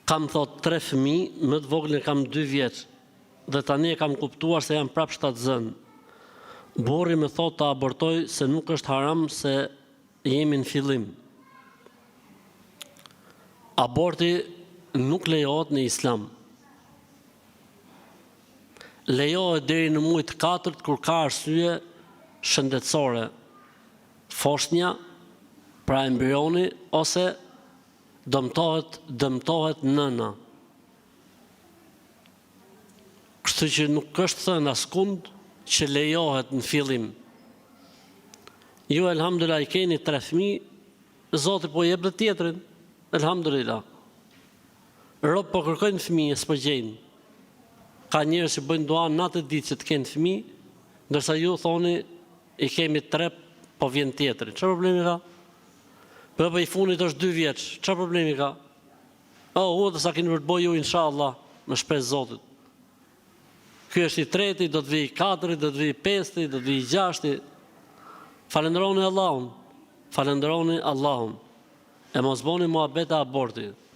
Kam thotë tre fëmijë, më të voglin e kam dy vjeç dhe tani e kam kuptuar se jam prapë shtatzënë. Burri më thotë ta abortoj se nuk është haram se jemi në fillim. Aborti nuk lejohet në Islam. Lejohet deri në muaj të katërt kur ka arsye shëndetësore. Foshnja, pra embrioni ose dëmtohet dëmtohet nëna. Kështu që nuk është thënë askund që lejohet në fillim. Ju elhamdulillah i keni tre fëmijë, Zoti po jep dhe tjetrin. Elhamdulillah. Robt po kërkojnë fëmijë e s'po gjejnë. Ka njerëz që bëjnë dua natë e ditë që të kenë fëmijë, ndërsa ju thoni i kemi tre, po vjen tjetri. Çfarë problemi ka? Po po i fundit është dy vjeç, çfarë problemi ka? O, oh, dhe sa keni për të bo ju inshallah, me shpresë Zotit. Ky është i treti, do të vijë i katërti, do të vijë i pesti, do të vijë i gjashti. Falënderoni Allahun. Falënderoni Allahun. E mos boni muhabete aborti.